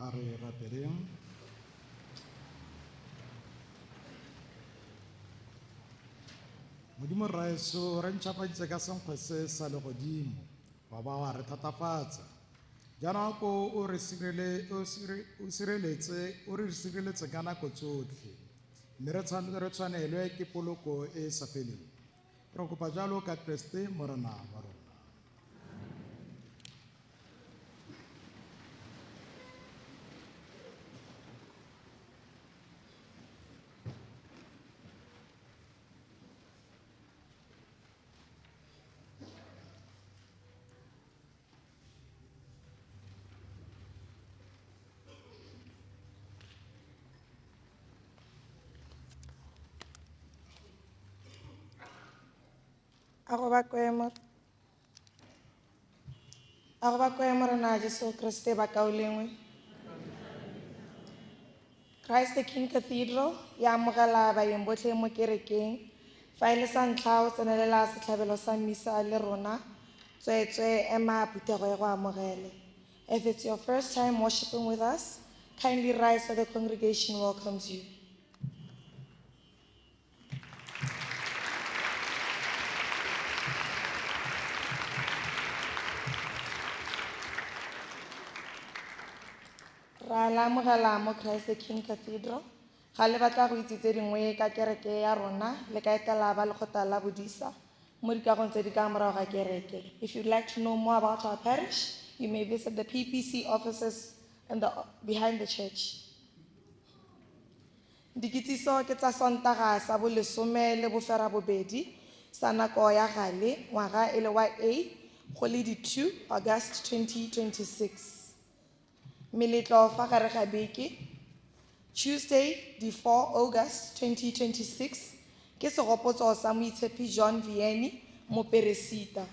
A re rapeleng. Modimo Rraetsho, re ntšhafaditse ka senkgwe se sa legodimo, wa ba wa re thatafatsa. Jaanong ko o re sireletse, o re sireletse ka nako tsotlhe, mme re tshwanelwe ke poloko e e sa feleng. Re kopa jalo ka Kreste Morena wa rona.
A go bakwe Morena Jesu Kriste bakaulengwe. Christ the King Cathedral ya amogela baeng botlhe mo kerekeng. Fa e le sa ntlha o tsenelela setlhabelo sa mmisa le rona, tsweetswe ema phuthego e go amogele. If it's your first time worshiping with us, kindly rise so the congregation welcomes you. Ra la amogela mo Christ the King Cathedral. Ga le batla go itse tse dingwe ka kereke ya rona, le ka etela ba lekgotla la bodisa mo dikagong tse di ka morago ga kereke. If you'd like to know more about our parish, you may visit the PPC offices behind the church. Dikitsiso ke tsa Sontaga sa bolesome le boferabobedi sa nako ya gale ngwaga e le wa A go le di 2 August 2026. Meletlo fa gare ga beke, Tuesday, di 4 August 2026, ke segopotso sa Moitshepi John Vianney, moperesita.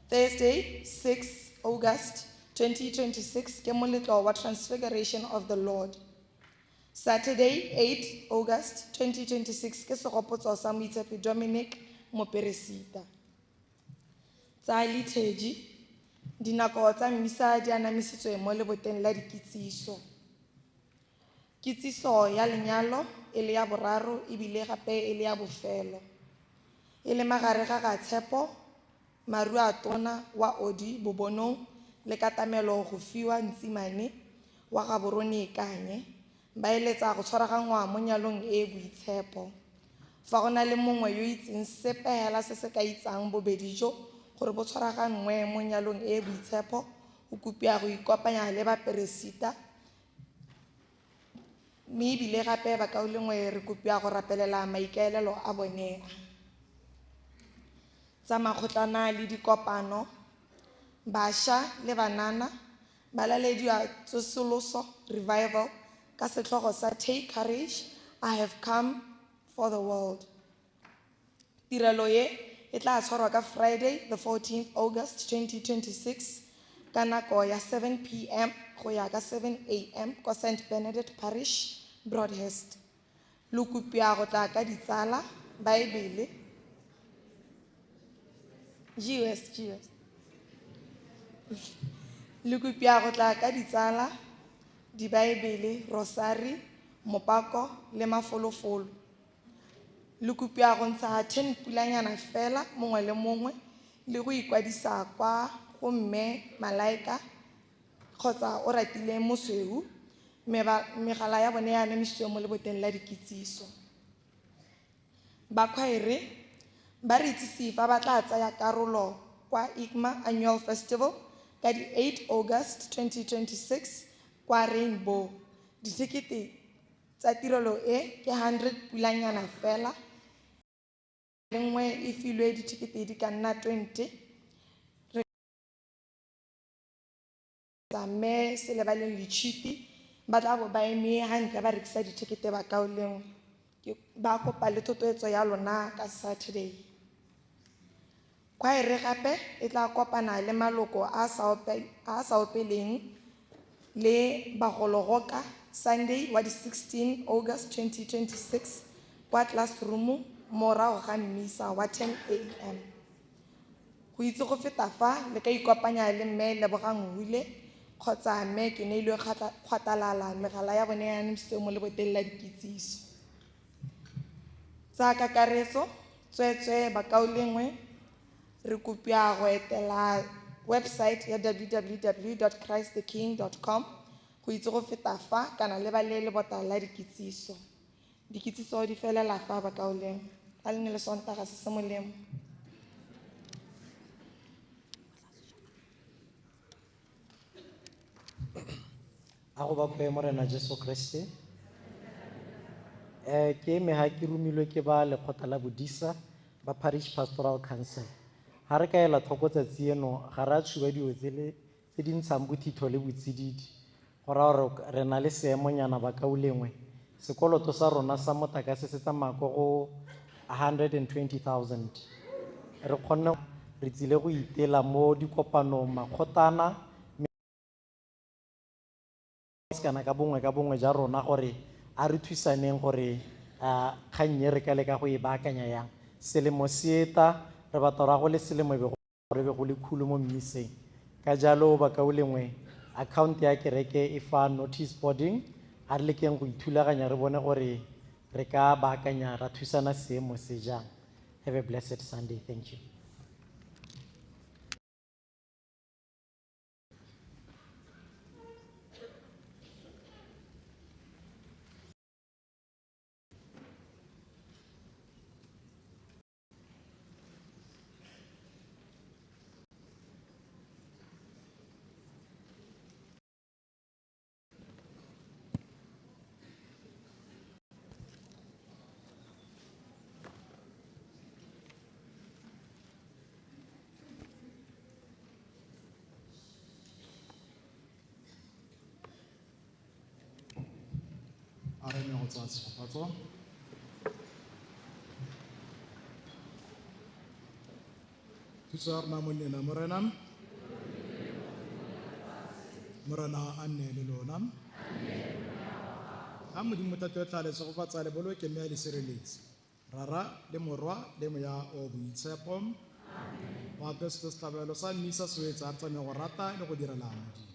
Thursday, 6 August 2026, ke moletlo wa Transfiguration of the Lord. Saturday, 8 August 2026, ke segopotso sa Moitshepi Dominic, moperesita. Tsa liturgy, dinako tsa mmisa di anamisitswe mo leboteng la dikitsiso. Kitsiso ya lenyalo e le ya boraro ebile gape e le ya bofelo. E le magare ga ga Tshepo, Maruatona wa Odi Bobonong le katamelo go fiwa Ntsimane wa Gaborone Kanye, ba eletsa go tshwaraganngwa mo nyalong e e boitshepo. Fa go na le mongwe yo itseng sepe hela se se ka itsang bobedi jo gore bo tshwaraganngwe mo nyalong e e boitshepo, o kopiwa go ikopanya le baperesita. Mme ebile gape bakaulengwe re kopiwa go rapelela maikaelelo a bone a. Tsa makgotlana le dikopano, bašwa le banana ba lalediwa tsosoloso revival ka setlhogo sa Take Courage, I Have Come for the World. Tirelo e e tla tshwarwa ka Friday the 14th August 2026 ka nako ya 7 p.m. go ya ka 7 a.m. kwa St Benedict Parish, Broadhurst. Lo kopiwa go tla ka ditsala, Baebele, GS, GS. Lo kopiwa go tla ka ditsala, dibaebele, rosari, mopako le mafolofolo. Lo kopiwa go ntsha 10 pulanyana fela mongwe le mongwe le go ikwadisa kwa go mme Malaika kgotsa o ratile mosweu. Megala ya bone ya anamisiwa mo leboteng la dikitsiso. Ba khwaere ba re itsise fa ba tla tsaya karolo kwa ICMA Annual Festival ka di 8 August 2026 kwa Rainbow. Dithekete tsa tirelo e ke 100 pulanyana fela, le nngwe e filwe dithekete di ka nna 20. Re tsa mme Selebaleng Letšhipi ba tla bo ba eme hantle ba rekisa dithekete ba kaolengwe. Ke ba kopa le thotloetso ya lona ka Saturday. Khwaere gape e tla kopana le maloko a sa opeleng le bagologoka Sunday wa di 16 August 2026 kwa classroom morago ga mmisa wa 10 a.m. Go itse go feta fa le ka ikopanya le mme Lebogang Hule Kgotsa mme ke neilwe kgwatalala megala ya bone ya anamisitswe mo leboteng la dikitsiso. Tsa kakaretso, tsweetswee bakaulengwe, re kopiwa go etela website ya www.christtheking.com go itse go feta fa kana le bale lebota la dikitsiso. Dikitsiso di felela fa bakaulengwe. A le ne le Sontaga se se molemo.
A go bakwe Morena Jesu Kriste. Ke eme ha ke romilwe ke ba lekgotla la bodisa ba Parish Pastoral Council. Ha re ka ela tlhoko tsatsi eno, ga re a tshuba dilo tsele tse di ntshang bothitho le botsididi. Go raya gore re na le seemonyana bakaulengwe. Sekoloto sa rona sa motlakase se tsamaya ko go 120,000. Re kgonne re tsile go itela mo dikopanong makgotana kana ka bongwe ka bongwe ja rona gore a re thusaneng gore kgang e re ka leka go e baakanya yang. Selemo se eta, re batla gore go le selemo be gore be go le khulu mo mmiseng. Ka jalo bakaulengwe, account ya kereke e fa notice boarding, a re lekeng go ithulaganya re bone gore re ka baakanya ra thusana seemo se jang. Have a blessed Sunday. Thank you.
A re eme go tsaya tshegofatso. Thuso ya rona mo nneng Morena. Morena a nne le lona. A Modimo Tate o tla le segofatsa le boloke mme a le sireletse. Rara le Morwa le Moya o Boitshepo. Wa Kriste setlhabelo sa mmisa se wetse, a re tsamaye go rata le go direla Modimo.